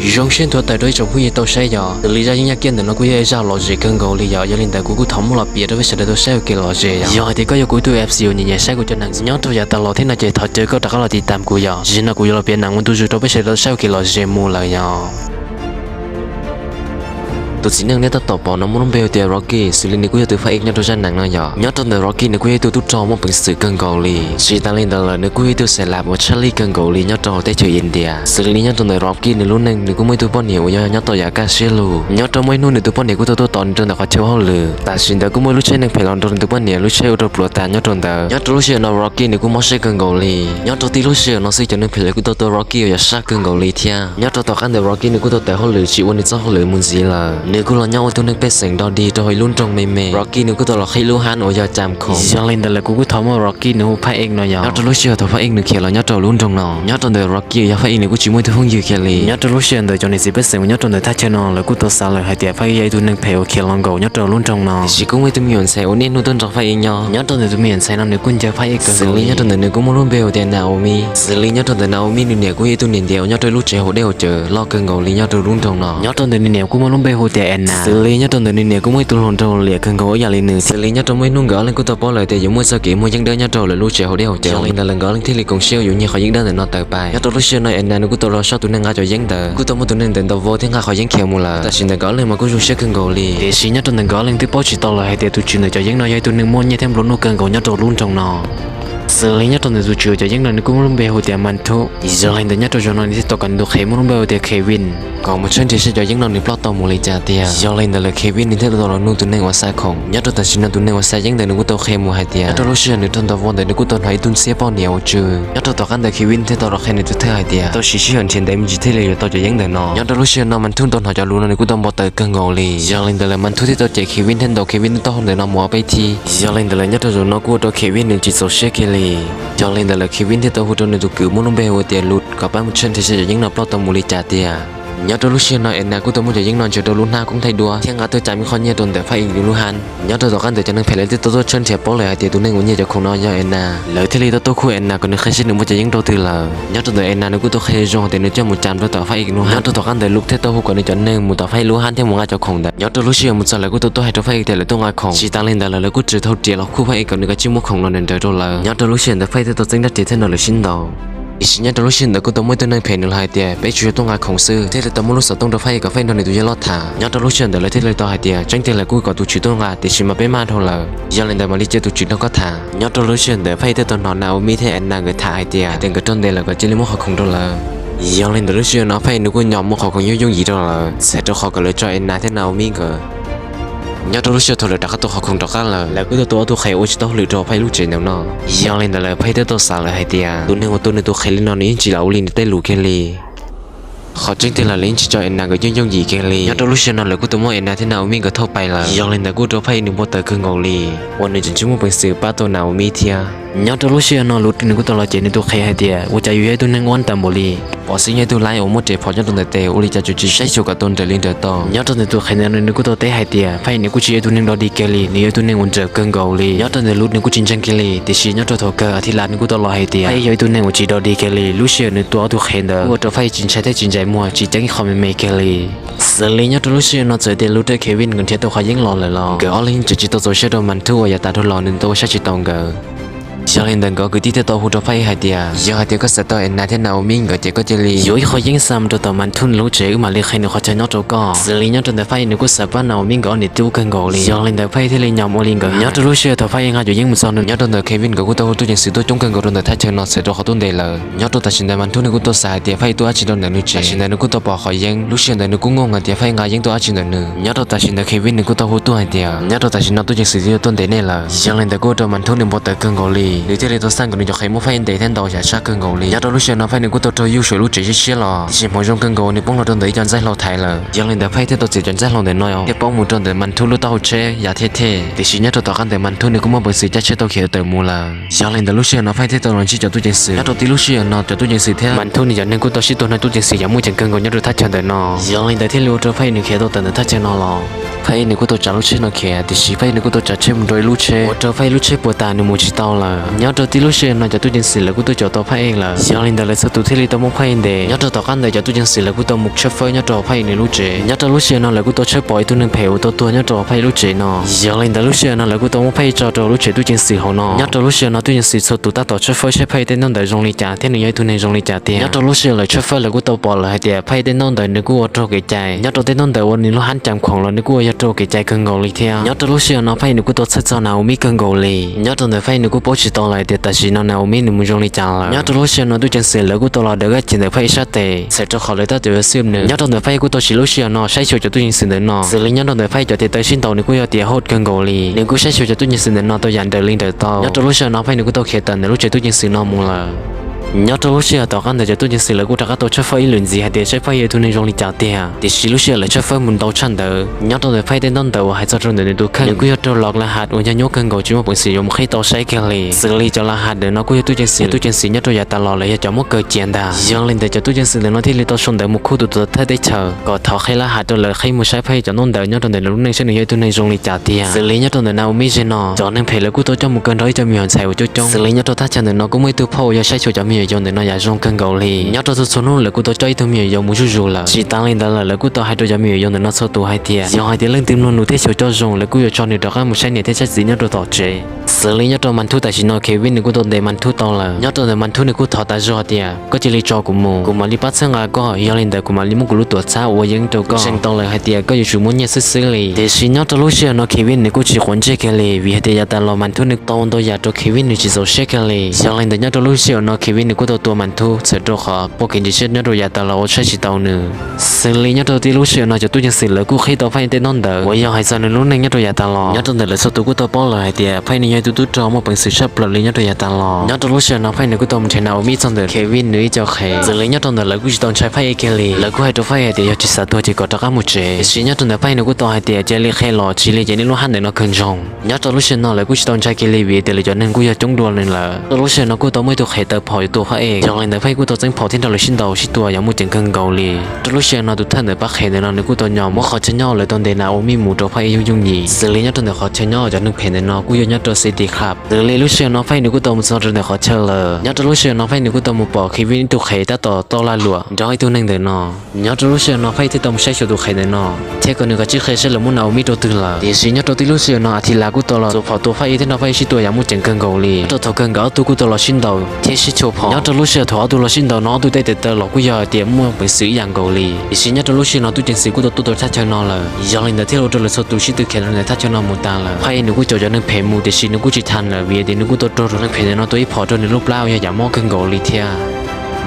Zoo siab nthuav tawm rau ib tsoom phooj ywg tau saib yom. Xws li zaj yeeb yaj kiaj ntawm no kuj yog ib zaj lom zem kawg nkaus li yom. Yog li ntawd kuv kuj thov muab los piav rau peb sawv daws tau saib ua kev lom zem yom. Yog hais tias koj yog kuv ib tug F C uas nyiam nyiam saib kuv cov neeg nyob rau yav tas los thiab no ces thov caw koj rov qab los tiv tam kuv yom. Zaum no kuv yuav los piav nees ua ntu zus rau peb sawv daws tau saib ua kev lom zem mus lawm yom. Tus txiv neej nej tab tom pom no muaj lub npe hu tias Rocky, xws li nws kuj yog tus phab ej nyob rau zaj nees no yom. Nyob rau ntawm Rocky nws kuj yog ib tug tub rog muaj peev xwm kawg nkaus li. Tsis tas li ntawd lawm nws kuj yog ib tug xav lab uas tshaj lij kawg nkaus li nyob rau hauv teb chaws India. Xws li nyob rau ntawm Rocky nws lub neej nws kuj muaj ib tug poj niam uas yog nyob tau yav kaj siab lug. Nyob rau muaj ib hnub nws tus poj niam kuj tau tuaj tos nws rau ntawm qhov chaw hauj lwm. Tam sim ntawd kuj muaj ib lub tsheb neeg phem los nrog nws tus poj niam lub tsheb ua rau pluav tas nyob rau ntawd. Nyob rau lub sij hawm no Rocky nws kuj mob siab kawg nkaus li. Nyob rau tib lub sij hawm no xwb cov neeg phem lawv kuj tau tua Rocky uas yog sab kawg nkaus li thiab. Nyob rau tom qab ntawd Rocky nws kuj tau tawm hauj lwm tsis ua nws txoj hauj lwm mus ntxiv lawm. Nws kuj los nyob ua ib tug neeg pej xeem dog dig rau hauv ib lub nroog me me. Rocky nws kuj tau los qhib lub hab uas yog Cam Khoom. Yog li ntawd lawm kuv kuj thov muab Rocky nws hu phab ej no yom. Nyob rau lub sij hawm thaum phab ej nws khiav los nyob rau lub nroog no, nyob rau ntawm Rocky uas yog phab ej nws kuj tsis muaj ib tug phooj ywg kiag li. Nyob rau lub sij hawm ntawd cov niam txiv pej xeem uas nyob rau ntawm thaj chaw no lawv kuj tau xav lawm hais tias phab ej yog ib tug neeg phem uas khiav los nkaus nyob rau lub nroog no. Tiam sis kuj muaj ib tug me nyuam ntxhais uas niaj hnub tuaj nrog phab ej nyob. Nyob rau ntawm tus me nyuam ntxhais no nws kuj ncaws phab ej kawg. Xws li nyob rau ntawm nws kuj muaj lub npe hu tias Naomi. Xws li nyob rau ntawm Naomi nws niam kuj yog ib tug niam ntiav uas nyob rau lub tsev haus dej haus cawv loj kawg nkaus li nyob rau lub nroog no. Nyob rau ntawm nws niam kuj muaj lub npe hu tias Anna. Xws li nyob rau ntawm nws niam kuj muaj ib tug hluas nraug liam kawg nkaus ib yam li nws. Xws li nyob rau muaj ib hnub nkawd ob leeg kuj tau paub lawm tias yuav muaj txoj kev muaj yeeb dawb nyob rau lawv lub tsev haus dej haus cawv. Yog li ntawd lawv nkawd ob leeg thiaj li koom siab yuav nyiag qhov yeeb dawb ntawm no tawm pais. Nyob rau lub sij hawm no Anna nws kuj tau los soj tus neeg nqa cov yeeb ntawd, kuj tau muab tus neeg ntawd ntaus vau thiab nqa qhov yeeb khiav mus lawm. Tam sim ntawm nkawd ob leeg mas kuj zoo siab kawg nkaus li. Tiam sis nyob rau ntawm nkawd ob leeg twb paub tsis tau lawm hais tias tus tswv ntawm cov yeeb no yog ib tug neeg muaj nyiaj thiab nplua nuj kawg nkaus nyob rau lub nroog no. Xws li nyob rau ntawm tus tswv cov yeeb no nws kuj muaj lub npe hu tias Manthu. Yog li ntawd nyob rau zaum no nws thiaj tau kom nws tus qhev muaj lub npe hu tias Kevin, kom mus tshawb nrhiav saib cov yeeb no nws ploj tau mus li cas tiag. Yog li ntawd lawm Kevin nws thiaj tau los nug tus neeg uas xa khoom. Nyob rau tam sim no tus neeg uas xa yeeb ntawd nws kuj tau qhia mus hais tias nyob rau lub sij hawm nws raug ntaus vau ntawd nws kuj tau hnov ib tug ntxhiab poj niam ua tsw. Nyob rau tom qab ntawd Kevin thiaj tau los qhia nws tus thawj hais tias tau siv sij hawm nrhiav ntev me ntsis thiaj li yuav tau cov yeeb ntawm no. Nyob rau lub sij hawm no Manthu tau hnov cov lus no nws kuj tau npau taws kawg nkaus li. Yog li ntawd lawm Manthu thiaj tau cem Kevin thiab ntaus Kevin lub taub hau ntawm no mus ob peb thib. Yog li ntawd lawm nyob rau zaum no kuj ua rau Kevin nws tsis txaus siab kiag li. Yog li ntawd lawm Kevin thiaj tau hu rau nws tus kwv muaj lub npe hu tias Lus kom pab mus tshawb nrhiav saib cov yeeb no ploj tau mus li cas tiag. Nyob rau lub sij hawm no Anna kuj tau muab cov yeeb no ntsia rau lub hnab koob thaij duab thiab nqa tuaj cam ib qho nyiaj rau ntawm phab ej nws lub hab. Nyob rau tom qab ntawd cov neeg phem lawv thiaj tau tuaj tshawb nrhiav paub lawm hais tias tus neeg uas nyiag cov khoom no yog Anna. Lawv thiaj li tau tuaj khub Anna kom nws qhia saib nws muab cov yeeb rau twg lawm. Nyob rau ntawm Anna nws kuj tau qhia zoo hais tias nws coj mus cam rau tom phab ej lub hab. Nyob rau tom qab ntawd Lus thiaj tau hu kom nws cov neeg mus tom phab ej lub hab thiab mus nqa cov khoom ntawd. Nyob rau lub sij hawm mus txog lawv kuj tau tuaj hais rau phab ej tias lawv tuaj nqa khoom. Tsis tas li ntawd lawm lawv kuj tseem thau riam los khub phab ej kom nws kav tsij muab khoom los nrawm nrawm rau lawv. Nyob rau lub sij hawm ntawd phab ej thiaj tau txeeb rab riam thiab nrog lawv sib ntaus. Tiam sis nyob rau lub sij hawm ntawd kuj tau muaj ib tug neeg phem nws los hais tias peb tsuas yog tuaj nqa khoom xwb, thiaj li tau muab lub xov tooj rau phab ej kom phab ej nrog nws tus yawg loj tham. Nyob rau lub sij hawm ntawd lawv thiaj li tau hais tias tseeb tiag lawv kuj kom tus tswv tuaj nqa tiam sis mas peb maj dhau lawm, yog li ntawd mam li cia tus tswv nrog koj tham. Nyob rau lub sij hawm ntawd phab ej thiaj tau hnov Naomi thiab Anna nkawd tham hais tias hais tias nkawd raug ntes lawm kom cia li muab qhov khoom rau lawv. Yog li ntawd lub sij hawm no phab ej nws kuj nyom muab qhov khoom yooj yooj yim rau lawv, txhawm rau qhov kom lawv tso Anna thiab Naomi nkawd. Nyob rau lub sij hawm thaum lawv rov qab tua qhov khoom rov qab lawm, lawv kuj tau tua ob tug qhev ua tsis tau hauj lwm rau phab ej lub tsev ntawm no. Yog li ntawd lawm phab ej thiaj tau xav lawm hais tias tus neeg uas tua nws tus qhev li no nws yeej tsis lam ua li nws tej lus kiag li. Qhov tseeb tiag lawm lawv yeej tsis tso Anna nkawd yooj yooj yim kiag li. Nyob rau lub sij hawm no lawv kuj tau muab Anna thiab Naomi nkawd thauj pais lawm. Yog li ntawd kuj ua rau phab ej nws npau taws kawg nkaus li, uas nws tseem tsis muaj peev xwm pab tau Naomi thiab. Nyob rau lub sij hawm no Lus nws kuj tau los cem nws tus qhev hais tias ua cas yus yog ib tug neeg uab tas npaum li, pom xwb yog ib tug laib uas muaj res phom nyob rau ntawm tes ua li cas tsuas tsis saib xyuas kom tau nrawm li nrawm tau. Nyob rau ntawm tus qhev ntawd nws kuj tau teb hais tias phab ej nws kuj tsis yog ib tug neeg dog dig kiag li, nws yog ib tug neeg uas nrawm kawg nkaus li. Nyob rau ntawm Lus nws kuj tsis ntseeg kiag li, tiam sis nyob rau thaum kawg Athilaj nws kuj tau los hais tias phab ej yog ib tug neeg uas tsis dog dig kiag li. Lub sij hawm nws tua ob tug qhev ntawd kuj ua rau phab ej tsis ntshai thiab tsis ntsais muag tsis ceeb ib qho me me kiag li. Xws li nyob rau lub sij hawm no txawm tias Lus thiab Kevin nkawd nrhiav tau qhov yeeb los lawm los nkawd ob leeg tseem tsis tau txaus siab rau Manthu uas yav tas dhau los nws tau ua saib tsis taus nkawd. Yog li ntawd nkawd kwv tij thiaj tau hu rau phab ej hais tias yog hais tias koj xav tau Anna thiab Naomi nkawd ces koj cia li yuav ib qho yeeb xa mus rau tom Manthu nws lub tsev wb mam li qhia nws qhov chaw nyob rau koj. Xws li nyob rau ntawm phab ej nws kuj xav pab Naomi nkawd ob niam tub kawg nkaus li. Yog li ntawd phab ej thiaj li nyom ua li nkawd hais. Nyob rau lub sij hawm thaum phab ej nqa cov yeeb mus txog nws, nyob rau ntawm Kevin nkawd kuj tau hu tuaj ceev xwm tuaj coob kawg nkaus rau ntawm thaj chaw no txhawm rau qhov tuaj ntes lawv. Nyob rau tam sim ntawd Manthu nws kuj tau xav hais tias phab ej tuaj dab tsi rau ntawm nws tsev. Tam sim ntawd nws kuj tau pom qhov yeeb, lub sij hawm ntawd nws kuj ngoj hais tias phab ej nqa yeeb tuaj dab tsi ntawm nws. Nyob rau tam sim ntawd Kevin nws kuj tau hu tuaj hais tias nyob rau tam sim no tub ceev xwm twb yuav tuaj ntes nej lawm. Yog li ntawd kuj ua rau Manthu nws npau taws kawg nkaus li, nws thiaj li tau xaj nkawd nws cov qhev muab phab ej ntes thiab ntaus yam sab kawg nkaus li. Nyob rau lub sij hawm no phab ej nws kuj tau raug yuj saum lub tsev siab siab los, tiam sis hmoov zoo kawg nkaus nws poob hlo rau ntawm ib co ntxaij hlau thaiv lawm. Yog li ntawd phab ej thiaj tau txiav cov ntxaij hlau ntawm no thiab poob mus rau ntawm Manthu lub taub hau tsheb yav thiaj thej. Tiam sis nyob rau tom qab ntawd Manthu nws kuj muaj peev xwm caj tsheb tau khiav tawm mus lawm. Yog li ntawd lub sij hawm no phab ej thiaj tau los ntsib cov tub ceev xwm. Nyob rau tib lub sij hawm no cov tub ceev xwm thiab Manthu nws cov neeg kuj tau sib tua nrog tub ceev xwm yam muaj ceem kawg nkaus nyob rau thaj chaw ntawm no. Yog li ntawd thiaj li ua rau phab ej nws khiav tau tawm ntawm thaj chaw no los. Phaj Ej nws kuj tau tsav lub tsheb no khiav, tiam sis Phaj Ej nws kuj tau tsav tsheb mus nrau ib lub tsheb, ua rau Phaj Ej lub tsheb puas tas nws mus tsis tau lawm. Nyob rau tib lub sij hawm no cov tub ceev xwm lawv kuj tuaj caum tau Phaj Ej lawm. Yog li ntawd lawv txhua tus thiaj li tau muab Phaj Ej ntes. Nyob rau tom qab ntawd cov tub ceev xwm lawv kuj tau mus tshawb fawb nyob rau Phaj Ej nws lub tsev. Nyob rau lub sij hawm no lawv kuj tau tshawb pom ib tug neeg phem uas tau tuag nyob rau Phaj Ej lub tsev no. Yog li ntawd lub sij hawm no lawv kuj tau muab Phaj Ej tso rau lub tsev tub ceev xwm hauv no. Nyob rau lub sij hawm no tub ceev xwm txhua tus tab tom tshawb fawb saib Phaj Ej tej ntaub ntawv zoo li cas thiab nws yog ib tug neeg zoo li cas tiag. Nyob rau lub sij hawm lawv tshawb fawb lawv kuj tau pom lawm hais tias Phaj Ej tej ntaub ntawv nws kuj ua raug kev cai. Nyob rau tej ntaub ntawv uas nws lub hab cam khoom los nws kuj ua yog raug kev cai kawg nkaus li thiab. Nyob rau lub sij hawm no Phaj Ej nws kuj tau txhawj txog Naomi kawg nkaus li. Nyob rau ntawm Phaj Ej nws kuj paub tsis tau lawm tias tam sim no Naomi nws mus zoo li cas lawm. Nyob rau lub sij hawm no tub ceev xwm lawv kuj tau los daws vaj tsev ntawm Phaj Ej sab tes, txhawm rau qhov lawv tab tom yuav xwb nws. Nyob rau ntawm Phaj Ej kuj tau siv lub sij hawm no saib xyuas cov tub ceev xwm ntawm no. Xws li nyob rau ntawm Phaj Ej cov tes taw sib ntaus nws kuj yog tias hot kawg nkaus li, nws kuj saib xyuas cov tub ceev xwm ntawm no tau yam nrawm li nrawm tau. Nyob rau lub sij hawm no Phaj Ej nws kuj tau khiav tawm ntawm lub tsev tub ceev xwm no mus lawm. Nyob rau lub sij hawm tom qab ntawd cov tub ceev xwm lawv kuj rov qab tau tshawb fawb ib lwm ntxiv hais tias saib Phaj Ej yog ib tug neeg zoo li cas tiag, tiam sis lub sij hawm lawv tshawb fawb mus ntau tshaj ntawd, nyob rau ntawm Phaj Ej tej ntaub ntawv uas hais txog rau ntawm nws tus kheej nws kuj yog raug los laj has uas yog nyuaj kawg nkaus tsis muaj peev xwm yuav mus qhib tau saib kiag li. Xws li cov laj has ntawm no kuj yog tub ceev xwm, tub ceev xwm nyob rau yav tas los lawv yog cov muab kaw cia ntag. Yog li ntawd cov tub ceev xwm ntawm no thiaj li tau sau ntawv mus khub tus tuam thawj teb chaws kom thov qhib laj has rau lawv qhib mus saib Phaj Ej cov ntaub ntawv nyob rau ntawm nws lub neej saib nws yog ib tug neeg zoo li cas tiag. Xws li nyob rau ntawm Naomi zej no cov neeg phem lawv kuj tau coj mus kaw nrog ib co me nyuam ntxhais uas coob coob. Xws li nyob rau thaj chaw ntawm no kuj muaj ib tug phauj uas yog saib xyuas cov me nyuam yaus ntawm no yam zoo kawg nkaus li. Nyob rau txhua txhua hnub lawv kuj tau coj ib tug me nyuam yaus mus zuj zus lawm. Tsis tas li ntawd lawm lawv kuj tau hais rau cov me nyuam yaus ntawm no txhua tus hais tias yog hais tias leej twg mloog nws thiab xyuas coj zoo lawv kuj yuav tso nws rov qab mus saib niam thiab saib txiv nyob rau tom tsev. Xws li nyob rau Mas Thub tam sim no Kevin nws kuj tau ntes Mas Thub tau lawm. Nyob rau ntawm Mas Thub nws kuj thov tas zog hais tias koj cia li tso kuv mus, kuv mam li pab txhawb nqa koj, yog li ntawd kuv mam li muab kuv lub tuam txhab ua yeeb rau koj. Ntseeg tau lawm hais tias koj yuav tsum muaj nyiaj xwb xwb li. Tiam sis nyob rau lub sij hawm no Kevin nws kuj tsis quav ntsej kiag li vim hais tias yav tas los Mas Thub nws tau ntau yam rau Kevin nws tsis txaus siab kiag li. Yog li ntawd nyob rau lub sij hawm no Kevin nws kuj tau tua Mas Thub txhawm rau qhov poj kev ntxhov siab nyob rau yav tas los ua tshaj tsis tau nws. Xws li nyob rau tib lub sij hawm no cov tub ceev xwm lawv kuj qhib tau Phaj Ej tej ntaub ntawv uas yog hais txog nws lub neej nyob rau yav tas los. Nyob rau ntawm lawv txhua tus kuj tau paub lawm hais tias Phaj Ej nws yog ib tug tub rog muaj peev xwm tshaj plaws li nyob rau yav tas los. Nyob rau lub sij hawm no Phaj Ej nws kuj tau mus nrhiav Naomi txog ntawm Kevin nws ib co qhev. Xws li nyob rau ntawm lawv kuj tsis tau ntshai Phaj Ej kiag li, lawv kuj hais rau Phaj Ej hais tias yog tsis xav tuag ces kom rov qab mus tsev. Tiam sis nyob rau ntawm Phaj Ej nws kuj tau hais tias cia li qhia los tsis li ces nej lub hab ntawm no kawg ntsoog. Nyob rau lub sij hawm no lawv kuj tsis tau ntshai kiag li vim tias lawv cov neeg kuj yog coob dua li lawm. Rau lub sij hawm no kuj tau muaj ib tug qhev taw phom yuav tua Phaj Ej, yog li ntawd Phaj Ej kuj tau txeeb phom thiab nrog lawv sib ntaus sib tua yam muaj ceem kawg nkaus li. Rau lub sij hawm no tus thawj ntawm pab qhev ntawm no nws kuj tau nyo muab qhov chaw nyob lawv tau ntes Naomi mus rau Phaj Ej yooj yooj yim. Xws li nyob rau ntawm qhov chaw nyob cov neeg phem ntawm no kuj yog nyob rau City Club. Xws li lub sij hawm no Phaj Ej nws kuj tau mus txog rau ntawm qhov chaw lawm. Nyob rau lub sij hawm no Phaj Ej nws kuj tau mus pom Kevin ib tug qhev tab tom tau lag luam nrog ib tug neeg ntawm no. Nyob rau lub sij hawm no Phaj Ej thiaj tau mus saib xyuas tus qhev ntawm no thiab kom nws kav tsij qhia saib lawv muab Naomi rau twg lawm. Tiam sis nyob rau tib lub sij hawm no Atila kuj tau los txuas phom tua Phaj Ej thiab nrog Phaj Ej sib tua yam muaj ceem kawg nkaus li. Nyob rau thaum kawg nkawd ob tug kuj tau los sib ntaus thiab sib tshua phom. Nyob rau lub sij hawm thaum ob tug los sib ntaus no ob tug tej tes taw los kuj yog tias muaj peev xwm ib yam nkaus li. Tiam sis nyob rau lub sij hawm no tub ceev xwm kuj tau tuaj rau thaj chaw no lawm, yog li ntawd thiaj ua rau lawv txhua tus sib tw khiav rau ntawm thaj chaw no mus tas lawm. Phaj Ej nws kuj caum cov neeg phem mus tiam sis nws kuj tsis thaj lawm vim tias nws kuj tau raug tus neeg phem ntawm no tua ib phom rau nws lub plab uas yog yam mob kawg nkaus li thiab.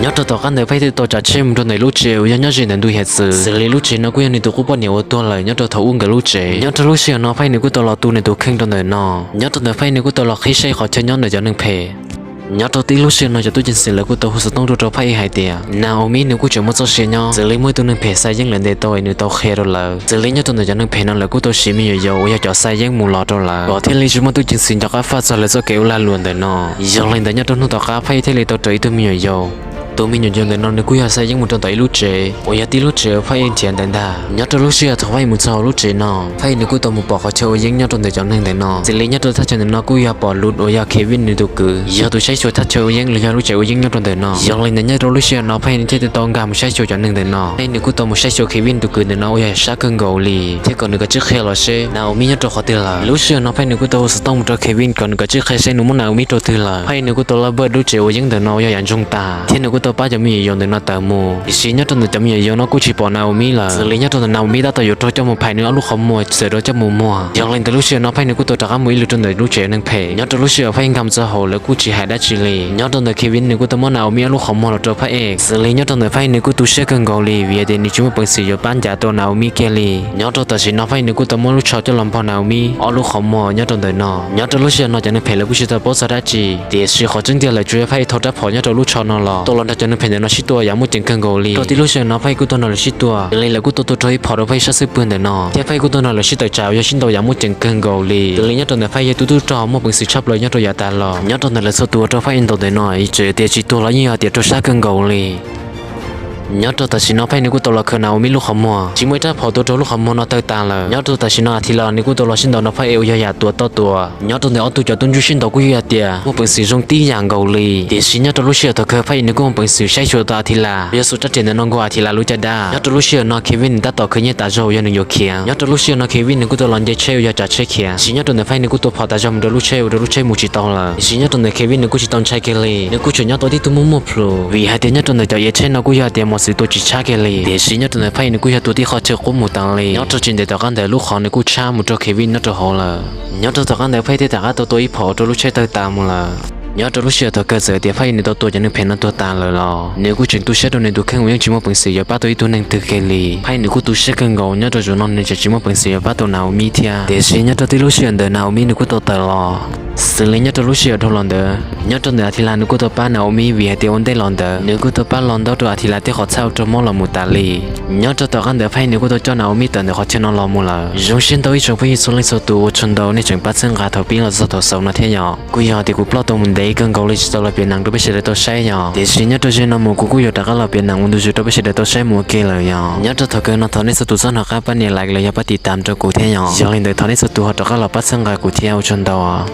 Nyob rau tom qab ntawd Phaj Ej thiaj tau tsav tsheb mus rau ntawm lub tsev uas yog nyob ze ntawm ntu hiav txwv. Xws li lub tsev no kuj yog nws tus qub poj niam uas tuag lawm nyob rau thaum ub nkawd lub tsev. Nyob rau lub sij hawm no Phaj Ej nws kuj tau los tu nws tus kheej rau ntawm no. Nyob rau ntawm Phaj Ej nws kuj tau los qhib saib qhov chaw nyob ntawm cov neeg phem. Nyob rau tib lub sij hawm no cov tub ceev xwm lawv kuj tau hu xov tooj rau rau Phaj Ej hais tias Naomi nws kuj tseem muaj txoj sia nyob, xws li muaj ib tug neeg phem xa yeeb lawv ntes tau es nws tau qhia rau lawv. Xws li nyob rau ntawm cov neeg phem no lawv kuj tau siv me nyuam yaus uas yog cov xa yeeb mus los rau lawv kom thiaj li tsis muaj tub ceev xwm nco qab faj txog lawv txoj kev ua lag luam ntawm no. Yog li ntawd nyob rau hnub tom qab Phaj Ej thiaj li tau raws ib tug me nyuam yaus. Tus me nyuam yaus ntawm no nws kuj yog xa yeeb mus rau ntawm ib lub tsev uas yog tib lub tsev uas Phaj Ej nrhiav ntawd ntag. Nyob rau lub sij hawm thaum Phaj Ej mus txog hauv lub tsev no Phaj Ej nws kuj tau mus pom qhov chaw ua yeeb nyob rau ntawm cov neeg ntawm no. Xws li nyob rau thaj chaw ntawm no kuj yog pom Lus uas yog Kevin nws tus kwv yog tus saib xyuas thaj chaw ua yeeb los yog lub tsev ua yeeb nyob rau ntawm no. Yog li ntawd nyob rau lub sij hawm no Phaj Ej nws thiaj tau nkag mus saib xyuas cov neeg ntawm no. Phaj Ej nws kuj tau mus saib xyuas Kevin tus kwv ntawm no uas yog sab kawg nkaus li thiab kom nws kav tsij qhia los seb Naomi nyob rau qhov twg lawm. Lub sij hawm no Phaj Ej nws kuj tau hu xov tooj mus rau Kevin kom nws kav tsij qhia seb nws muab Naomi rau twg lawm. Phaj Ej nws kuj tau laj npawj lub tsev ua yeeb ntawm no uas yog yam ntsoog tas thiab nws kuj tau pab cov me nyuam yaus ntawm no tawm mus. Tiam sis nyob rau ntawm cov me nyuam yaus no kuj tsis pom Naomi lawm. Xws li nyob rau ntawm Naomi tab tom yuav raug coj mus phais nws ob lub qhov muag txawm rau coj mus muag. Yog li ntawd lub sij hawm no Phaj Ej nws kuj tau rov qab mus ib lwm rau ntawm lub tsev neeg phem. Nyob rau lub sij hawm Phaj Ej nkag mus txog hauv lawv kuj tsis hais dab tsi li. Nyob rau ntawm Kevin nws kuj tau muab Naomi ob lub qhov muag los rau Phaj Ej. Xws li nyob rau ntawm Phaj Ej nws kuj tu siab kawg nkaus li vim tias nws tsis muaj peev xwm yuav pab ncav tau Naomi kiag li. Nyob rau tam sim no Phaj Ej nws kuj tau muab lub tsho coj los npog Naomi ob lub qhov muag nyob rau ntawm no. Nyob rau lub sij hawm no cov neeg phem lawv kuj tsis tau paub txog dab tsi, tiam sis qhov tseeb tiag lawv tsuas yog Phaj Ej thau rab phom nyob rau lub tsho no los tau los nrog cov neeg phem ntawm no sib tua yam muaj ceem kawg nkaus li. Rau tib lub sij hawm no Phaj Ej kuj tau nrog lawv sib tua, xws li lawv kuj tau tua raug ib phom rau Phaj Ej sab xub pwg ntawm no thiab Phaj Ej kuj tau nrog lawv sib tawm tsam uas yog sib ntaus yam muaj ceem kawg nkaus li. Xws li nyob rau ntawm Phaj Ej yog tus tub rog muaj peev xwm tshaj plaws nyob rau yav tas los. Nyob rau ntawm lawv txhua tus ua rau Phaj Ej ntaus ntawm no txawm tias tsis tuag los yeej yog tias raug sab kawg nkaus li. Nyob rau tam sim no Phaj Ib nws kuj tau los khaws Naomi lub qhov muag, tsis muaj ib rab phom tua rau lub qhov muag no tawg tas lawm. Nyob rau tam sim no Athilas nws kuj tau los sib ntaus nrog Phaj Ib uas yog yam tuav toj tua. Nyob rau ntawm ob tug cov tub ntsuj sib ntaus kuj yog hais tias muaj peev xwm zoo tib yam nkaus li. Tiam sis nyob rau lub sij hawm thaum kawg Phaj Ib nws kuj muaj peev xwm saib xyuas tau Athilas, yog xub rab riam ntawm no nkaus Athilas lub caj dab. Nyob rau lub sij hawm no Kevin nws tab tom khwv nyiaj tas zog uas yog nws yuav khiav. Nyob rau lub sij hawm no Kevin nws kuj tau los nce tsheb uas yog tsav tsheb khiav. Tiam sis nyob rau ntawm Phaj Ib nws kuj tau phom tas zog mus rau lub tsheb ua rau lub tsheb mus tsis tau lawm. Tiam sis nyob rau ntawm Kevin nws kuj tsis tau ntshai kiag li, nws kuj tseem nyob tau tib tug muaj muaj plhus, vim hais tias nyob rau ntawm cov iav tsheb no kuj yog hais tias mos txwv tua tsis tshab kiag li. Tiam sis nyob rau ntawm Phaj Ib nws kuj yog tua tib qho chaw qub mus tas li. Nyob rau tsis ntev tom qab ntawd lub qhov nws kuj tshab mus rau Kevin nyob rau hauv lawm. Nyob rau tom qab ntawd Phaj Ib thiaj rov qab tau tua ib phom rau lub tsheb tawg tas mus lawm. Nyob rau lub sij hawm thaum kawg txawm tias Phaj Ib nws tau tua cov neeg phem no tuag tas lawm los nws kuj tseem tu siab rau nws tus kheej uas yeej tsis muaj peev xwm yuav pab tau ib tug neeg twg kiag li. Phaj Ib nws kuj tu siab kawg nkaus, nyob rau zaum no nws tseem tsis muaj peev xwm yuav pab tau Naomi thiab. Tiam sis nyob rau tib lub sij hawm ntawd Naomi nws kuj tau tawm los. Xws li nyob rau lub sij hawm dhau los ntawd, nyob rau ntawm Athilas nws kuj tau pab Naomi vim hais tias ua ntej los ntawd nws kuj tau pab los ntaub rau Athilas tej qhov txhab ua rau mob los mus tas li. Nyob rau tom qab ntawd Phaj Ib nws kuj tau coj Naomi tawm ntawm qhov chaw no los mus lawm. Zoo siab ntau ib tsoom phooj ywg txhua leej txhua tus, ua tsaug ntau nej tseem pab txhawb nqa thaum pib los txog thaum xaus no thiab yom. Kuj yog tias kuv ploj tau mus ntev kawg nkaus li tsis tau los piav nees rau peb sawv daws tau saib yom. Tiam sis nyob rau zaum no mus kuv kuj yuav rov qab los piav nees ua ntu zus rau peb sawv daws tau saib mus ua ke lawm yom. Nyob rau thaum kawg no thov nej txhua tus txhob hnov qab pab nias like los yog pab tiv tam rau kuv thiab yom. Yog li ntawd thov nej txhua tus ho rov qab los pab txhawb nqa kuv thiab, ua tsaug ntau os.